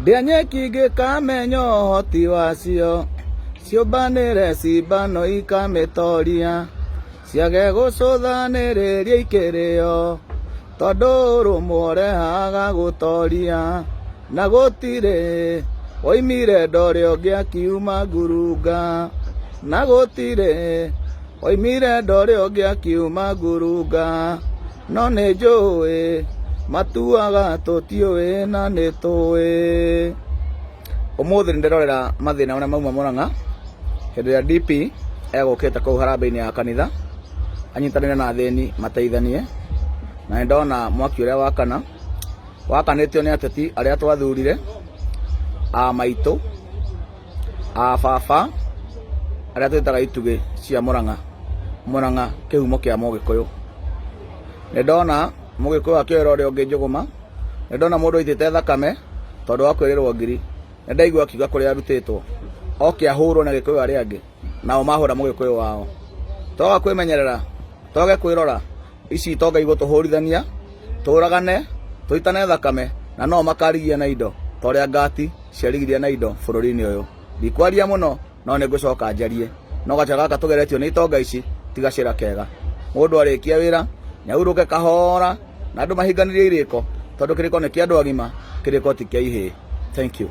Ndĩa nyeki ngĩkamenya ũhoti wacio, ciũmbanĩre cimbano ikamĩtoria, ciage gũcũthanĩrĩria ikĩrĩo, tondũ ũrũmwe ũrehaga gũtoria, na gũtirĩ woimire ndore ũngĩ akiuma ngurunga, na gũtirĩ woimire ndore ũngĩ akiuma ngurunga. No nĩ njũĩ matuaga tũtiũĩ na nĩ tũĩ. Ũmũthĩ nĩ ndĩrorera mathĩna marĩa mauma Murang'a hĩndĩ ĩrĩa DP egũkĩte kũu harambee-inĩ ya kanitha anyitanĩre na athĩni mateithanie, na nĩ ndona mwaki ũrĩa wakana, wakanĩtio nĩ ateti arĩa twathurire a maitũ, a baba arĩa twĩtaga itugĩ cia Murang'a, Murang'a kĩhumo kĩa mũgĩkũyũ. Nĩ ndona mũgĩkũyũ akĩoera ũrĩa ũngĩ njũgũma, nĩ ndona mũndũ aitĩte thakame tondũ wa kwĩrĩrwo ngiri, nĩ ndaigua akiuga kũrĩa arutĩtwo oke ahũrwo na gĩkũyũ arĩa angĩ nao mahũra mũgĩkũyũ wao. Twaga kwĩmenyerera, twage kwĩrora, ici itonga igũtũhũrithania, tũragane, tũitane thakame na no makarigia na indo ta ũrĩa ngati ciarigirie na indo bũrũri-inĩ ũyũ. Ndikwaria mũno no nĩ ngũcoka njarie. No gacĩra gaka tũgeretio nĩ itonga ici ti gacĩra kega. Mũndũ arĩkia wĩra nĩ ahurũke kahora na andũ mahinganĩrie irĩko tondũ kĩrĩko nĩ kĩa andũ agima, kĩrĩko ti kĩa ihĩĩ. Thank you.